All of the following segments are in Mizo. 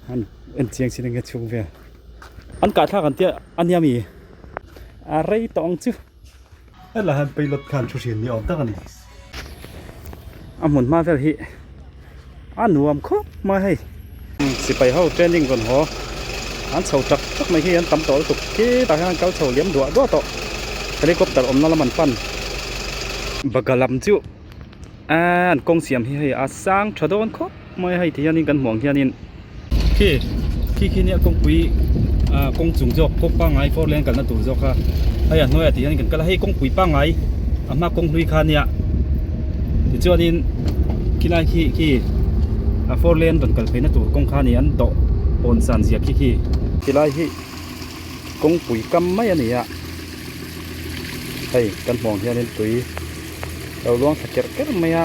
An en chiang chin enge chhung vel. An kah thlak an tia a nia mi? A rei tawh ang chu. Helai hian pilot khan thu hrian ni awm tak a ni. A hmun hma vel hi a nuam khawp mai hei. Sipai ho training rawn haw an chho tak tak mai hi an tam tawh lutuk khitah hian an kal chho liam duah duah tawh. Helicopter awmna lam an pan. Baga lam chu an kawng siam hi hei a sang tha dawn khawp mai a hei ti hianin kan hmuh ang hianin khi khi khi nia kawngpui ah kawng chung zawk kawng pangngai four lane kalna tur zawk kha hei a hnuaiah ti hian kan kal a hei kawngpui pangngai a hma kawng hlui kha nia tichuanin khilai khi khi a four lane rawn kal pheina tur kawng kha a ni an dawh pawn san zia khi khi khilai hi kawngpui kam mai a ni a hei kan hmuh ang hianin tui lo luang thla kerh kerh mai a.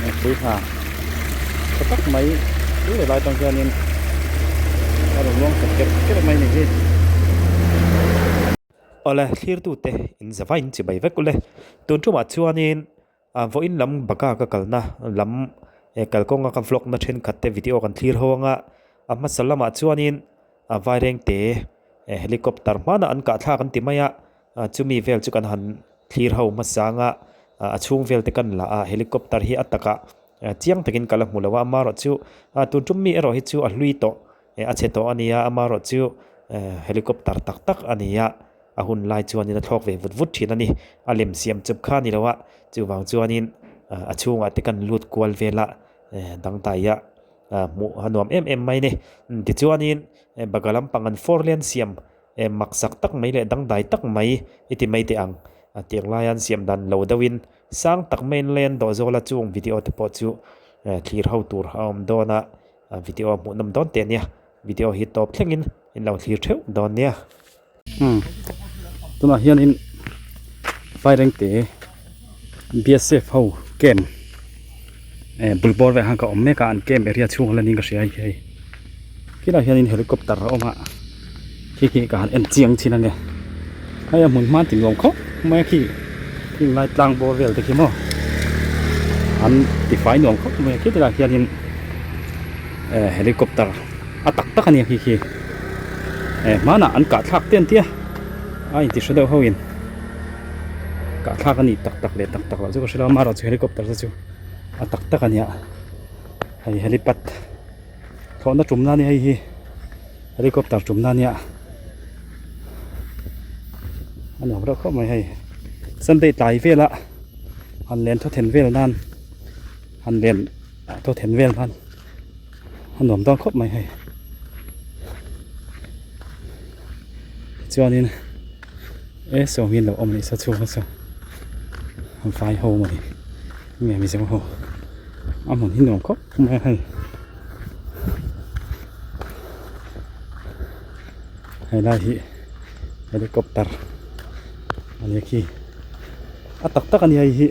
Mipui hna tha tak mai chu helai atang hianin a rawn luang thla kerh kerh mai a ni hi. Awle thlirtute in zava in chibai vek ule tun tumah chuanin ah vawiin lam baka ka kalna lam eh kalkawnga ka vlog na thenkhat te video kan thlir ho anga a hmasa lamah chuanin a vairengte eh helicopter hmanah an kah thlak an ti mai a ah chumi vel chu kan han thlir ho hmasa anga a chhung vel te kan la a helicopter hi a takah chiang takin ka la hmu lo a amaherawhchu tun tum mi erawh hi chu a hlui tawh a chhe tawh a ni a amaherawhchu helicopter tak tak a ni a a hun lai chuanin a thlawk ve vut vut thin a ni a lem siam chup kha a ni lo a chuvang chuanin a chhungah te kan lut kual vel a dangdai a hmuh a nuam em em mai a ni tichuanin baga lampang an four lane siam Eh maksak tak mai leh dangdai tak mai i ti mai teh ang. A tiang laia an siam dan lo deuhin sang tak maiin lei an dawh zawl a chung video te pawh chu thlir ho tur a awm dawn a, video hmuhnawm dawn teh ania. Video hi tawp thlengin in lo thlir theuh dawn nia. Umm tunah hianin Vairengte BSF ho camp eh bul bawr velah khan ka awm mek a an camp area chhung a la niin ka hria hei. Khilaiah hianin helicopter a awm a khi khi ka han en chiang chin ange hei a hmun hma ti nuam khawp mai a khi khing lai tlang bawr vel te khi maw an ti fai nuam khawp mai a khi tilaiah hianin eh helicopter a tak tak a nia khi khi eh hmanah an kah thlak te an tia a inti hre deuh ho in kah thlak a nih tak tak leh tak tak loh chu ka hre lo a amaherawhchu helicopter te chu a tak tak a nia hei helipad. Thlawhna tumna a ni hei hi helicopter tumna a nia a nuam reuh khawp mai hei sunday tlai vela han len thawthen vel nan han len thawthen vel nan a nuam dawn khawp mai hei tichuanin e saw hi an lo awm a nih saw chhung saw an vai ho maw ni nge mizo ho a hmun hi nuam khawp mai a hei. Helai hi helicopter a nia khi a tak tak a nia hei hi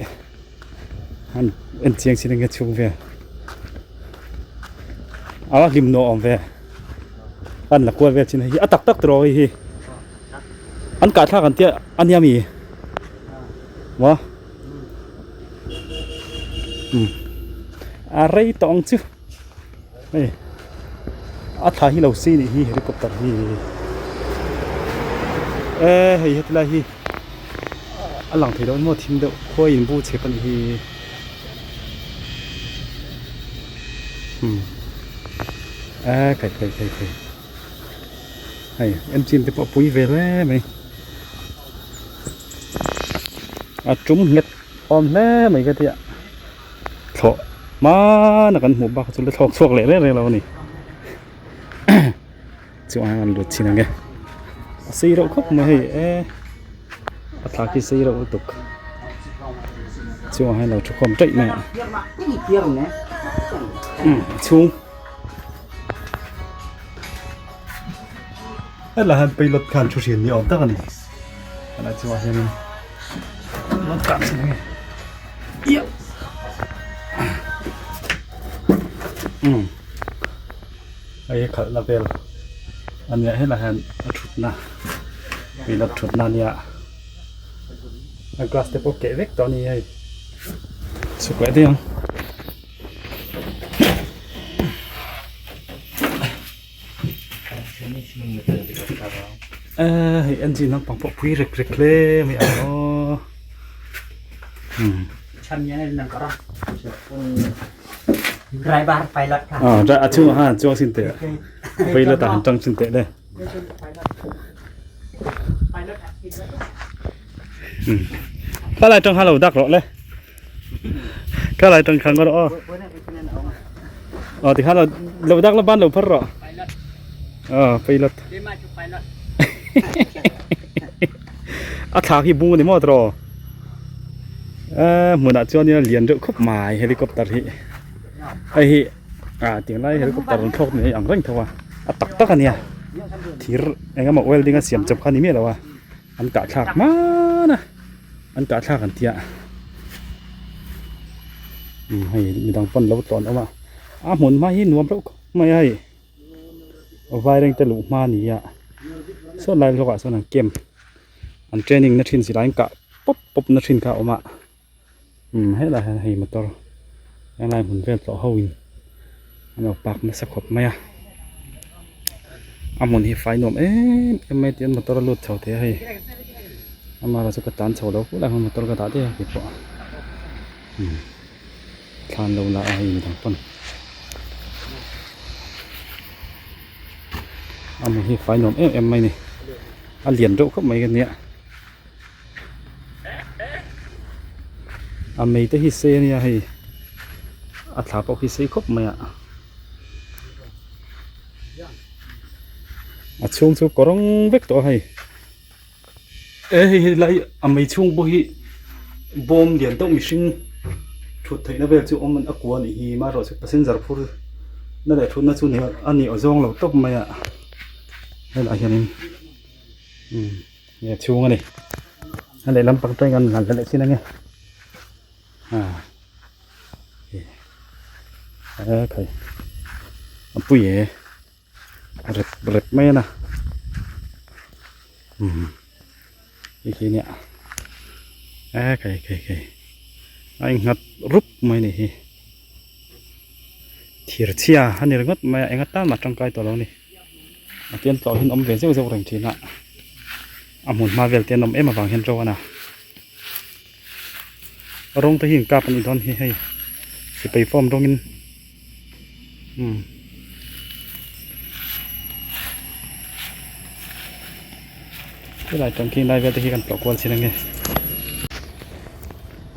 an en chiang chin enge chhung vel a hlim nuam awm ve an la kual vel chin hei hi a tak tak tawh hei hi an kah thlak an tia a nia mi maw umm a rei tawh ang chu. Hei a thla hi lo sei nih hi helicopter hi e hei heti lai hi a lang thei lo maw thim deuh khuai in bu chep a nih hi umm e kai kai kai kai hei engine te pawh a pui ve hle mai a tum nghet awm hle mai ka tia. Thlawh hmana kan hmuh bak chu la thlawk chhuak leh reng reng lo a ni chuan an lut chin ang e a sei reuh khawp mai hei e a thla khi sei reuh lutuk chuan hei lo thu khawm taih mai a umm a chhung helai hian pilot khan thu hrian ni awm tak a ni helai chungah hianin lo kah chin ang e. Umm hei hi khalhna vel a nia helaiah hian a thutna pilot thutna a nia a glass te pawh keh vek tawh a ni hei chhuk leh daih ang. Eh hei engine lampang pawh pui rek rek hle mai ang aw umm. Driver pilot kha. Ah a chungah khan chuang sin teh pilot ah han tang sin teh le. Kha lai tang kha lo dak rawh le. Kha lai tang kha ngawt rawh aw. Aw tikhan lo lo dak la ban lo phar rawh. Aw pilot. A thla khi bung ani maw tiraw. Eh hmunah chuan nia lian deuh khawp mai helicopter hi. Hei hi ah tinglai helicopter rawn thlawk ni ang reng tho a. A tak tak ania. Thir eng emaw welding a siam chawp kha ni miah lo a. An kah thlak hman a. An kah thlak an tia. Umm hei midang pawn lo tlawn awm a. A hmun hma hi nuam reuh khawp mai a hei. Vaireng te luh hma a ni a. Sawn lai hlawkah sawn an camp an training na thin silai an kah pawp pawp na thin kha a awm a. Umm helai hian hei motor helai hmun vel tlawh ho in an lo park nasa khawp mai a a hmun hi fai nuam em em mai tihian motor a lut chho thei a hei amaherawhchu ka tlan chho lo pulh a motor ka dah daih a keipawh umm thlan lo la a hei midang pawn a hmun hi fai nuam em em mai a ni a lian deuh khawp mai ka nia. A mei te hi sei ania hei a thla pawh khi sei khawp mai a a chhung chu kawr rawng vek tawh a hei e hei hei lai a mei chhung pawh hi bawm lian deuh mihring thut theihna vel chu awm a kua anih hi amaherawhchu passenger phur na leh thutna chu a ni awzawng lo tawp mai a helaiah hianin umm. Nge chhung a ni a lehlam pang tawng an hlan leh chin ange ah e khai a pui e rep rep mai a na umm hei hi nia e khai khai khai a inghat rup mai a nih hi thir chhia a ni ringawt mai a eng atan mah tangkai tawh lo a ni. A tian tlawh hian awm ve zeuh zeuh reng thin a a hmun hma vel te an awm em avang hian ro a na rawng te hi in kap a nih dawn hi hei sipai form rawng in umm helai tang khi lai vel te hi kan tlawh kual chin ange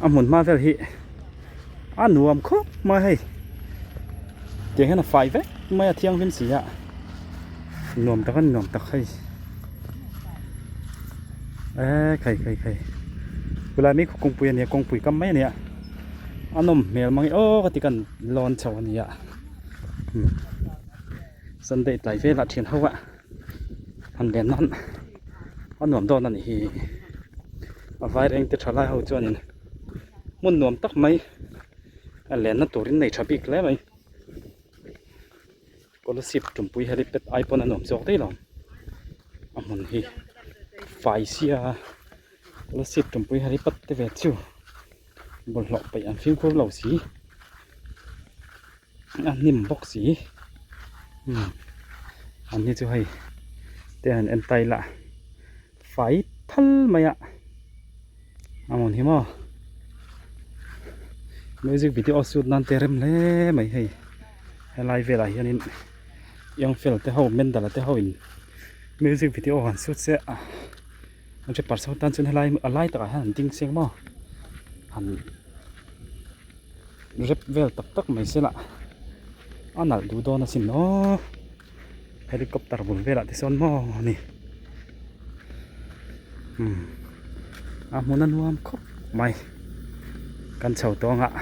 a hmun hma vel hi a nuam khawp mai hei. Tiang hian a fai vek mai a thianghlim si a nuam tak a ni nuam tak hei eh khai khai khai chulai mai khu kawngpui a nia kawngpui kam mai a nia a nawm hmel mang e aw ka ti kan lawn chho a nia umm sunday tlai velah thian ho a han len nan a nuam dawn a nih hi a vai reng te thalai ho chuanin hmun nuam tak mai. A lenna turin nei tha bik hle mai scholarship tumpui helipad ai pawn a nuam zawk daih lo a hmun hi fai sia scholarship tumpui helipad te ve chu bawlhhlawh peih an fimkhur lo si a hnim bawk si umm an hi chu hei te han en ta ila fai thal mai a. A hmun hi maw music video shoot nan te rem hle mai hei helai velah hianin young fel te ho mendala te ho in music video han shoot se a an hre par sawn tan chuan helai a lai takah hian an ding chiang maw han rep vel tak tak mai se lah a nalh duh dawn asin aw. Helicopter bul velah te sawn maw a ni umm a hmun a nuam khawp mai kan chho tawng ah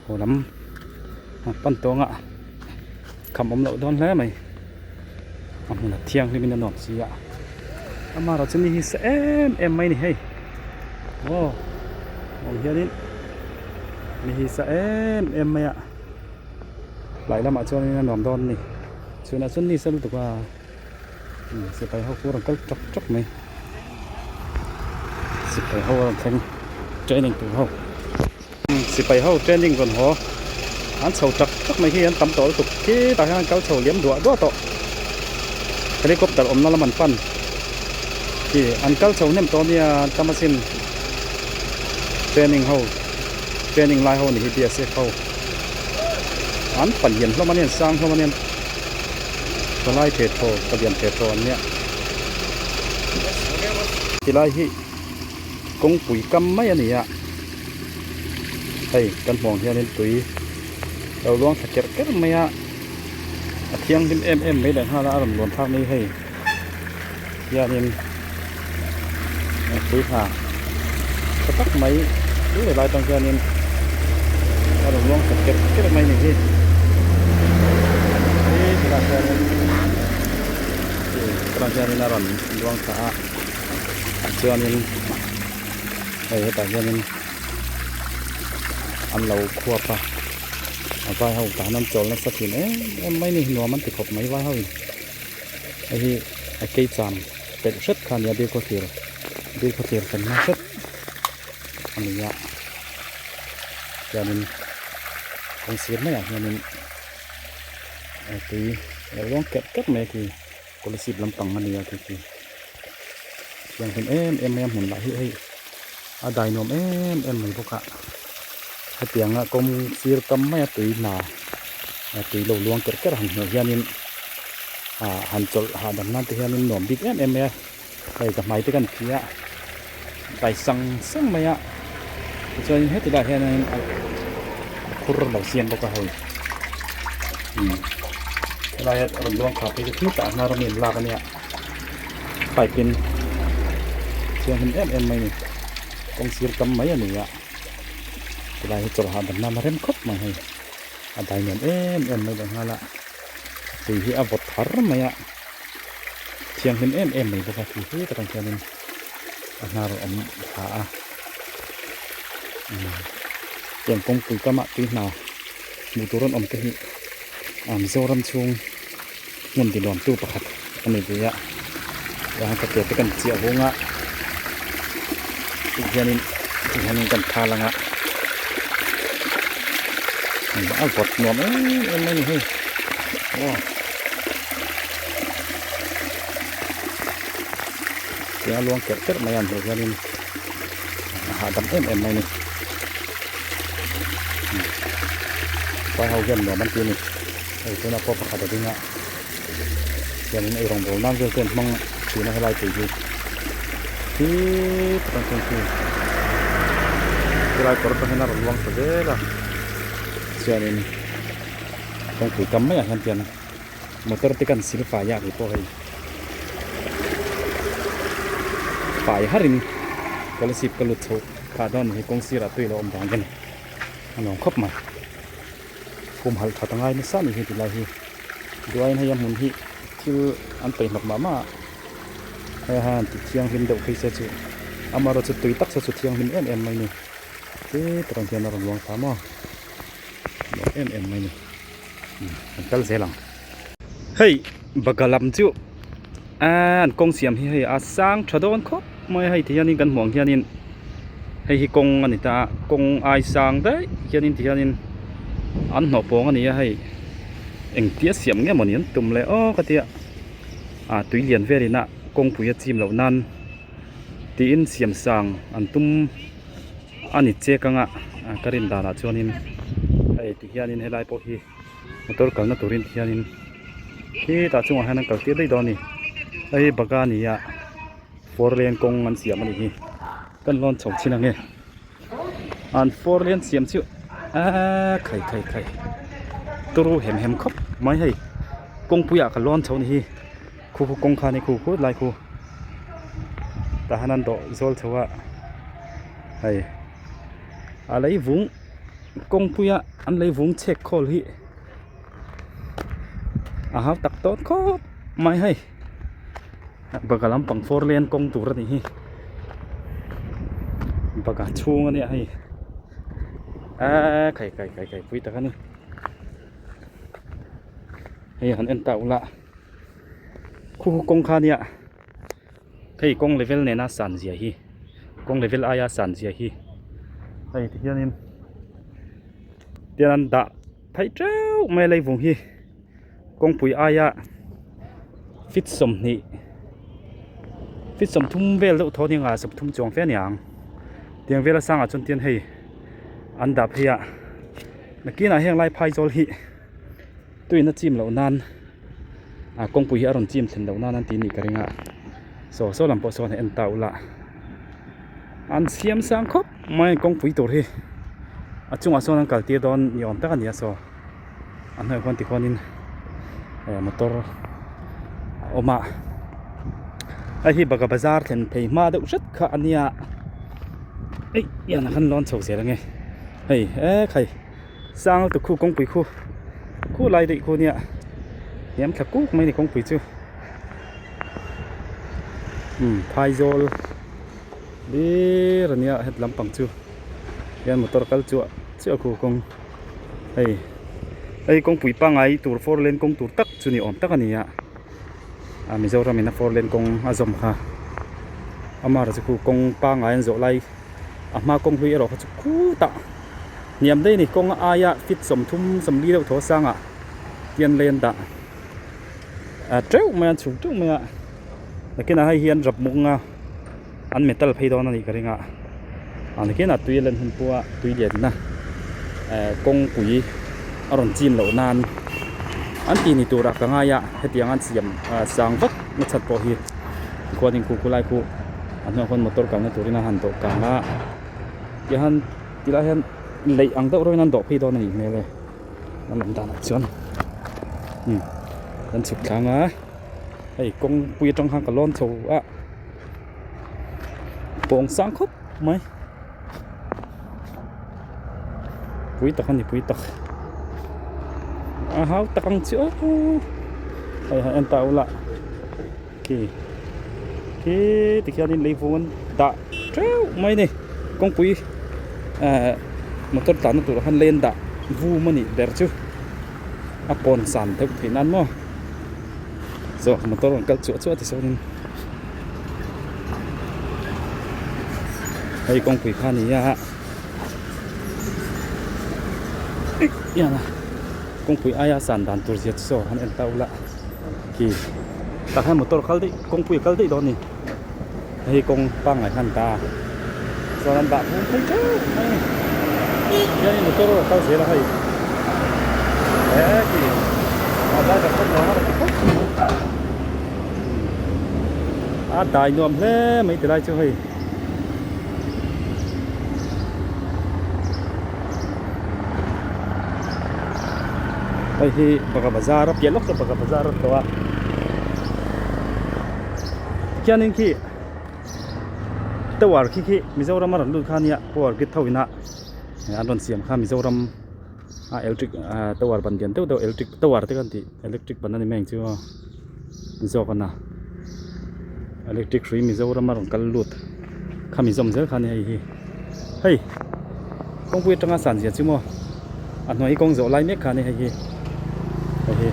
haw lam a pan tawng ah kham awm loh dawn hle mai a hmun a thianghlim in a nuam si a amaherawhchu ni hi sa em em mai a ni hei aw awm hianin ni hi sa em em mai a. Tlai lamah chuanin a nuam dawn a ni. Chhunah chuan ni sa lutuk a sipai ho chu a rawn kal tawk tawk mai. Sipai ho a rawn thleng training tur ho. Sipai ho training rawn haw an chho tak tak mai hi an tam tawh lutuk khitah hian an kal chho liam duah duah tawh. Helicopter awmna lam an pan khi an kal chho hnem tawh ania an tam asin training ho training lai ho ni hi BSF ho an palian hlawm ania an sang hlawm ania thalai the thaw palian the thaw an nia tilai hi kawngpui kam mai a ni a hei kan hmuh ang hianin tui lo luang thla kerh kerh mai a a thianghlim em em mai leh nghal a a rawn luan thlak mai hei hianin tui hna tha tak mai tui leh lai atang hianin a rawn luang thla kerh kerh mai a ni hi he tilai hianin tunah hianin a rawn luang thla a chuanin hei hetah hianin an lo khuap a a vai ho tah hian an chawl nasa thin em em mai a ni nuam an ti khawp mai vai ho in hei hi a keicham pelh hret kha a nia bilkhawthlir bilkhawthlir kan hma hret a ni a chuanin kawng sir maiah hianin tui a lo luang kerh kerh mai a khi. Kolasib lampang a nia khi khi thianghlim em em mai a hmun lah hi hei a dai nuam em em mai bawk a hetianga kawng sir kam maia tui hna tui lo luang kerh kerh han hmuh hianin ah han chawlh hahdam nan te hianin nuam bik em em mai a hei ka hmai te kan phih a dai sang sang mai a tichuanin heti lai hianin a khur lo siam bawk a hei umm helai a rawn luang thla phei chu thil tah hnar ami an lak ania pipe in thianghlim em em mai a ni kawng sir tam mai a ni a tilai hi chawlh hahdam nan a rem khawp mai hei a dai nuam em em mai leh nghal a tui hi a vawt thar mai a thianghlim em em mai bawk a tui hi takah hianin a hnar awm thla a umm tiang kawngpui kamah tui hna hmuh tur an awm te hi a Mizoram chhung hmun ti nuamtu pakhat a ni ve a tiang ka ke te kan chiah hung a tih hianin tih hianin kan thal ang a a vawt nuam em em mai a ni hei aw. Tiang a luang kerh kerh mai a an hmuh hianin a hahdam em em mai a ni. Vai ho hian nuam an ti a ni. Hei tunah pawh pakhat a ding a hianin ei rawngbâwl nan vel te an hmang thin a helai tui hi. Khi takah chuan khi helai kawr atang hian a rawn luang ta zel a chuanin kawngpui kam maiah hian tian Motor te kan sil fai a keipawh hei fai harin scholarship ka lut chho phah dawn hi kawng sirah tui lo awm vang hian a nuam khawp mai kum halh that angai nasa ni hi tilai hi duaiin hei a hmun hi thil an peih hnawk mah mah a hei hian ti thianghlim deuh phei se chu amaherawhchu tui tak se chu thianghlim em em mai a ni ti takah hian a rawn luang thla maw nuam em em mai a ni. Kan kal zel ang. Hei baga lam chu aaa an kawng siam hi hei a sang tha dawn khawp mai a hei ti hianin kan hmuh ang hianin hei hi kawng a ni ta a kawng ai sang daih hianin ti hianin an hnawh pawng a ni a hei engtia siam nge mawni an tum le aw ka tia ah tui lian velin a kawngpui a chim loh nan tiin siam sang an tum a ni chek anga ka rin danah chuanin hei ti hianin helai pawh hi motor kalna turin ti hianin khitah chungah hian an kal tir daih dawn a ni hei hi bagan a ni a four lane kawng an siam a nih hi kan lawn chho chin ang e an four lane siam chu aaa khai khai khai turu hem hem khawp mai hei kawngpui ah ka lawn chho a ni hi khu khu kawng kha a ni khu khu lai khu tah hian an dawh zawl chho a hei a leivung kawngpuia an leivung chhek khawl hi a hau tak tawt khawp mai hei baka lampang four lane kawng tur a nih hi baka chhung a nia hei aaa khai khai khai khai pui tak a ni hei han en ta ula khu khu kawng kha nia hei kawng level nena san zia hi kawng level aia san zia hi hei ti hianin tian an dah phei teuh mai a leivung hi kawngpui aia. Feet 20 feet 30 vel deuh thaw a ni ang a 30 chuang fe a ni ang tiang vela sangah chuan tian hei an dah phei a nakinah heng lai phai zawl hi tuiin a chim loh nan ah kawngpui hi a rawn chim thlen loh nan an tih anih ka ring a saw saw lam pawh sawn a en ta ula an siam sang khawp mai kawngpui tur hi a chungah sawn an kal tir dawn ni awm tak a ni a saw a hnuaiah khuan tikhuanin eh motor a awm a hei hi baga bazar thlen phei hma deuh hret kha a nia eih ian ah khan lawn chho zel ange hei e khai sang lutuk khu kawngpui khu khu lai daih khu nia hniam thla kuk mai a ni kawngpui chu umm phaizawl hlir a nia het lampang chu hian motor kal chuah chiah khu kawng hei hei kawngpui pangngai tur four lane kawng tur tak chu ni awm tak a ni a a Mizoram in a four lane kawng a zawm kha amaherawhchu chu khu kawng pangngai an zawh lai a hma kawng hlui erawh kha chu khutah hniam daih a ni kawng aia feet 30 40 deuh thaw sangah tian lei an dah a teuh mai a an chhuk teuh mai a nakinah hei hian rap muk anga an metal phei dawn a nih ka ring a ah nakinah tui a len hun pawh a tui lianna eh kawngpui a rawn chim loh nan an tih ni turah ka ngai a hetiang an siam ah sang vak na chhan pawh hi khuanin khu khulai khu a hnuaiah khuan motor kalna turin a han dawh kang a tihian tilai hian leih ang deuh rawngin an dawh phei dawn a nih hmel e a lan danah chuan umm kan chhuk thlang a hei kawngpui atang khan ka lawn chho a pawng sang khawp mai pui tak a ni pui tak a hau tak ang chi aw hei han en ta ula khi khi tikhianin leivung an dah teuh mai a ni kawngpui ehh motor tlanna turah khan lei an dah vum a nih ber chu a pawn san deuh theih nan maw zawh motor rawn kal chuah chuah ti sawn in hei kawngpui kha a ni a kawngpui aia san dan tur zia chu saw han en ta ula khi tah hian motor kal daih kawngpui a kal daih dawn a ni hei kawng pangngai khan ta chuan an dah phung phei teuh mai a ni hianin motor a kal zel a hei he khi a driver kawt nuam a rawn ti khawp a dai nuam hle mai ti lai chu hei. Hei hi Baga Bazar a piah lawk chu Baga Bazar a tawh a tikhianin khi tower khi khi Mizoram a rawn lut kha ania power grid ho ina an rawn siam kha Mizoram a electric ah tower ban lian deuh deuh electric tower te kan tih electric ban a ni mai ang chu aw zawk a na electric hrui Mizoram a rawn kal lut kha mi zawm zel kha a ni hei hi hei kawngpui atanga san zia chu maw a hnuai hi kawng zawh lai mek kha a ni hei hi hei hi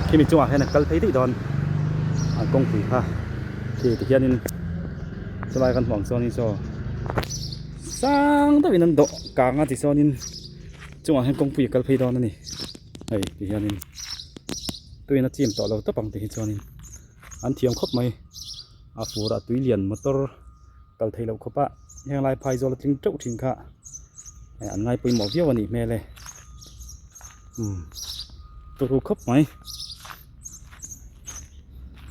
khimi chungah hian a kal phei daih dawn a kawngpui kha khi tikhianin chulai kan hmuh ang chuan in saw sang deuhin an dawh kang a tichuanin chungah hian kawngpui a kal phei dawn a ni hei tihianin tuiin a chim tawh lo tawp ang tih hi chuanin an thiam khawp mai a fur a tui lian motor kal theih loh khawp a heng lai phai zawl a tling teuh thin kha eh an ngai pawimawh viau a nih hmel e umm turu khawp mai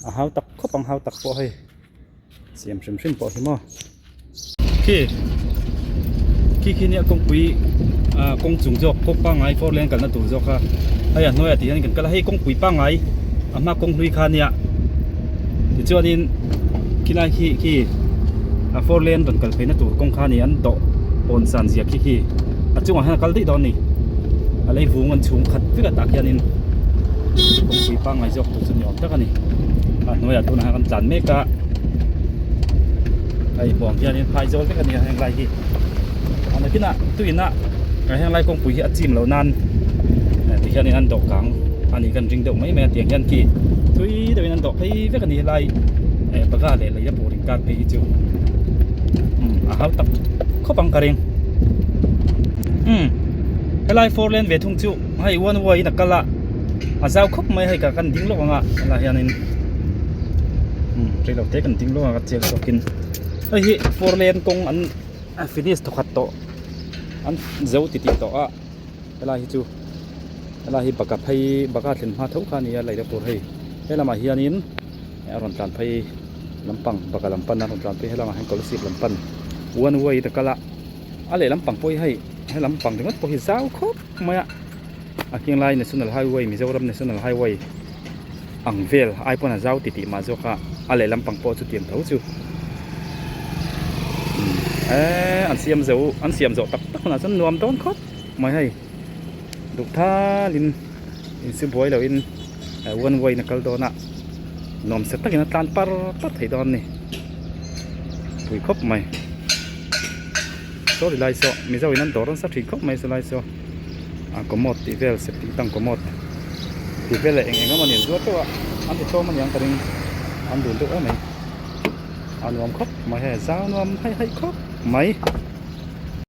a hau tak khawp ang hau tak pawh hei siam hrim hrim pawh hi maw. Khi khi khi nia kawngpui ah kawng chung zawk kawng pangngai four lane kalna tur zawk kha hei a hnuaiah tih hian kan kal a hei kawngpui pangngai a hma kawng hlui kha nia tichuanin khilai khi khi a four lane rawn kal pheina tur kawng kha a ni an dawh pawn san zia khi khi a chungah hian a kal daih dawn a ni a lei vung an chhung khat vek a tah khianin kawngpui pangngai zawk tur chu ni awm tak a ni a hnuaiah tunah hian kan tlan mek a. Hei huang hianin phai zawl vek a ni a heng lai hi a nakinah tuina heng lai kawngpui hi a chim loh nan ti hianin an dawh kang a ni kan ring deuh mai mai a tiang hian khi thui deuhin an dawh phei vek a ni helai eh baga leh lei a bur inkar phei hi chu umm a hau tak khawp ang ka ring umm helai four lane ve thung chu hei one way in a kal a. A zau khawp mai hei ka kan ding lawk ang a helaiah hianin umm reilo te kan ding lawk ang a chiang zawkin hei hi four lane kawng an finish thawkhat tawh an zo titih tawh a helai hi chu helai hi baka phei baka thlen hma tho kha a ni a laih tur hei he lamah hianin a rawn tlan phei lampang baka lam pan a rawn tlan phei helamah hian kolasib lam pan one way te kal a a lehlam pang pawh hi hei he lampang ringawt pawh hi zau khawp mai a a keng lai national highway Mizoram national highway ang vel ai pawn a zau titih mah zawk a a lehlam pang pawh chutiang tho chu eee an siam zo an siam zawh tak tak hunah chuan nuam dawn khawp mai hei duh thalin insi buai loin one way na kal dawn a nuam se takin a tlan par par thei dawn a ni pui khawp mai saw ti lai saw mizo in an dawr nasa thin khawp mai saw lai saw a commode tih vel septic tank commode tih vel leh eng eng emawni an zuar teuh a an ti tlawm aniang ka ring an dun deuh em mai a nuam khawp mai hei zau nuam haih haih khawp mai.